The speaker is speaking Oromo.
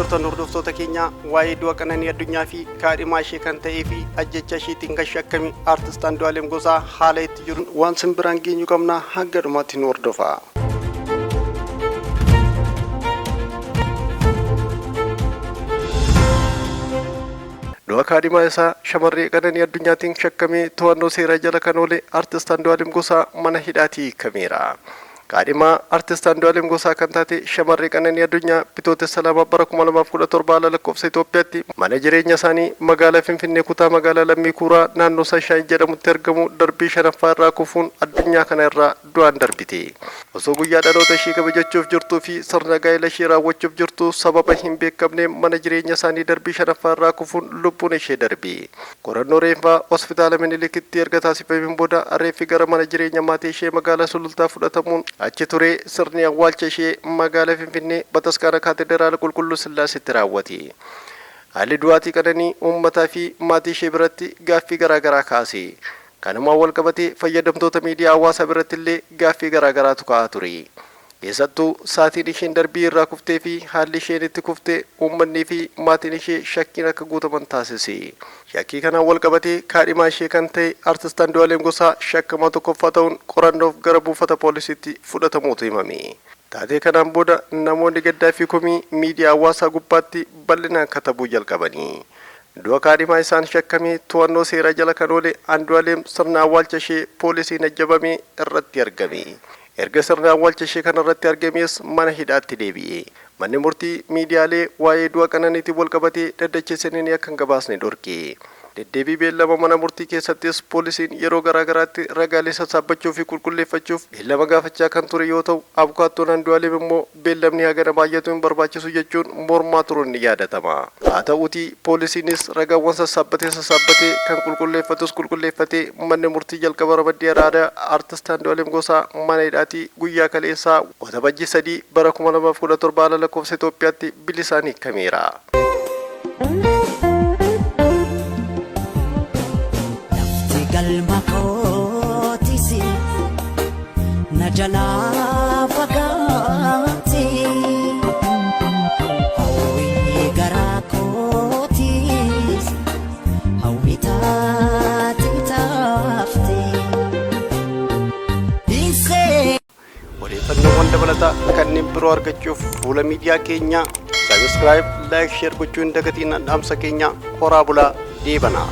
Jirtan hordoftoota keenya, waa'ee du'a Qananii Addunyaa fi kaadhimaa ishee kan ta'ee fi ajjeechaa isheetiin kan shakkame Aartist Andu'aalem Gosaa haala itti jiru waan sin biraan geenyu qabna, hanga dhumaatti nu hordofaa. Du'a kaadhimaa isaa shamarree Qananii Addunyaatiin shakkamee to'annoo seeraa jala kan oole Artist Andu'aalem Gosaa mana hidhaatii hiikameera. Kaadhimaa Artist Andu'aalem Gosaa kan taate shamarree Qananii Addunyaa Bitootessa 2 bara 2017 ala lakkoofsa Itoophiyaatti mana jireenya isaanii magaalaa Finfinnee kutaa magaalaa Lammii Kuuraa naannoo Sanshaayinn jedhamutti argamu darbii shanaffaa irraa kufuun addunyaa kana irraa du'aan darbite. Osoo guyyaa dhaloota ishee kabajachuuf jirtuu fi sirna gaa'ela ishee raawwachuuf jirtuu sababa hin beekamneen mana jireenya isaanii darbii shanaffaa irraa kufuun lubbuun ishee darbe. Qorannoo reenfaa Hospitaala Minilikitti erga taasifameen booda reeffi gara mana jireenya maatii ishee magaalaa Sulultaa fudhatamuun achi turee sirni awwaalcha ishee magaalaa Finfinnee Bataskaana Kaatederaala Qulqulluu Sillaaseetti raawwate. Haalli du'aatii Qananii uummataa fi maatii ishee biratti gaaffii garaa garaa kaase. Kanumaan walqabatee fayyadamtoota miidiyaa hawaasaa birattillee gaaffii garaa garaatu ka'aa ture. Keessattuu saatiin isheen darbii irraa kuftee fi haalli isheen itti kufte uummannii fi maatiin ishee shakkiin akka guutaman taasise. Shakkii kanaan walqabatee kaadhimaa ishee kan ta'e Artist Andu'aalem Gosaa shakkamaa tokkoffaa ta'uun qorannoof gara buufata poolisiitti fudhatamuutu himame. Taatee kanaan booda namoonni gaddaa fi komii miidiyaa hawaasaa gubbaatti bal'inaan katabuu jalqabani. Du'a kaadhimaa isaan shakkamee to'annoo seeraa jala kan oole Andu'aalem sirna awwaalcha ishee poolisiin ajjabamee irratti argame. Erga sirna awwaalcha ishee kanarratti argamees mana hidhaatti deebi'e. Manni murtii miidiyaalee waa'ee du'a Qananiitiin walqabatee dhaddacha seenanii akka hin gabaasne dhorke. Deddeebii beellama mana murtii keessattis poolisiin yeroo garaa garaatti ragaalee sassaabbachuu fi qulqulleeffachuuf beellama gaafachaa kan ture yoo ta'u, abukaattoon Andu'aalem immoo beellamni hagana baay'atu hin barbaachisu jechuun mormaa turuun ni yaadatama. Haa ta'uutii poolisiinis ragaawwan sassaabbatee sassaabbatee kan qulqulleeffatus qulqulleeffatee manni murtii jalqaba ramaddii Araadaa Artist Andu'aalem Gosaa mana hidhaatii guyyaa kaleessaa Waxabajjii 3 bara 2017 ala lakkoofsa Itoophiyaatti bilisaan hiikameera. Lafti galma kootis na jalaa fagaate. Hawwii garaa kootis hawwii taate taafte. Dhiisee. Odeeffannoowwan dabalataa kanneen biroo argachuuf fuula miidiyaa keenyaa sabiskiraayib, laayik, sheer gochuu hin dagatiin. Dhaamsa keenya horaa bulaa deebanaa.